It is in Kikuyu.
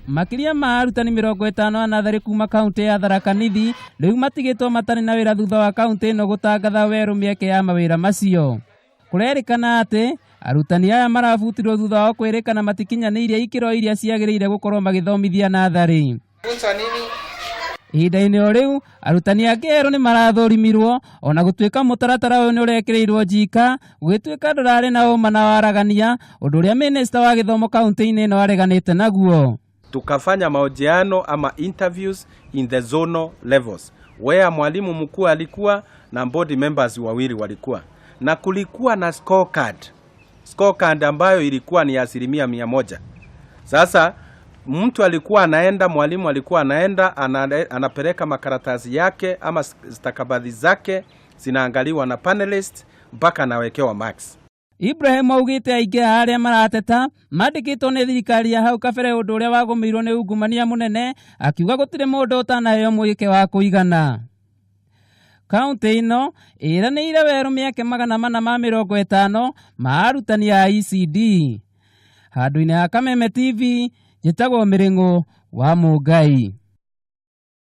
Makĩria ma arutani 50 a natharĩ kuma kaũntĩ ya Tharaka Nithi rĩu matigĩtwo matarĩ na wĩra thutha wa kaũntĩ ĩno gũtangatha werũ mĩeke ya mawĩra macio. Kũrerĩkana atĩ arutani aya marabutirwo thutha wa kwĩrĩkana matikinyanĩirie ikĩro iria ciagĩrĩire gũkorwo magĩthomithia natharĩ. Ihinda-inĩ o rĩu arutani angĩ erũ nĩ marathũrimirwo ona gũtuĩka mũtaratara ũyũ nĩ ũrekĩrĩirwo njika gũgĩtuĩka ndũrarĩ na ũma na waragania, ũndũ ũrĩa mĩnĩsta wa gĩthomo kaũntĩ-inĩ ĩno areganĩte naguo. Tukafanya mahojiano ama interviews in the zonal levels where mwalimu mkuu alikuwa na board members wawili walikuwa, na kulikuwa na scorecard, scorecard ambayo ilikuwa ni 100%. Sasa mtu alikuwa anaenda, mwalimu alikuwa anaenda anapeleka makaratasi yake ama stakabadhi zake zinaangaliwa na panelist mpaka anawekewa marks. Ibrahim augĩte aingĩ a arĩa marateta mandĩkĩtwo nĩ thirikari ya hau kabere, ũndũ ũrĩa wagũmĩirwo nĩ ungumania mũnene, akiuga gũtirĩ mũndũ ũtanaheo mweke wa kũigana. Kaũntĩ ĩno ĩranĩire werũ mĩeke 450 ma arutani a ECD. Handũ-inĩ ha Kameme TV, njĩtagwo Mĩrĩng'ũ wa Mũngai.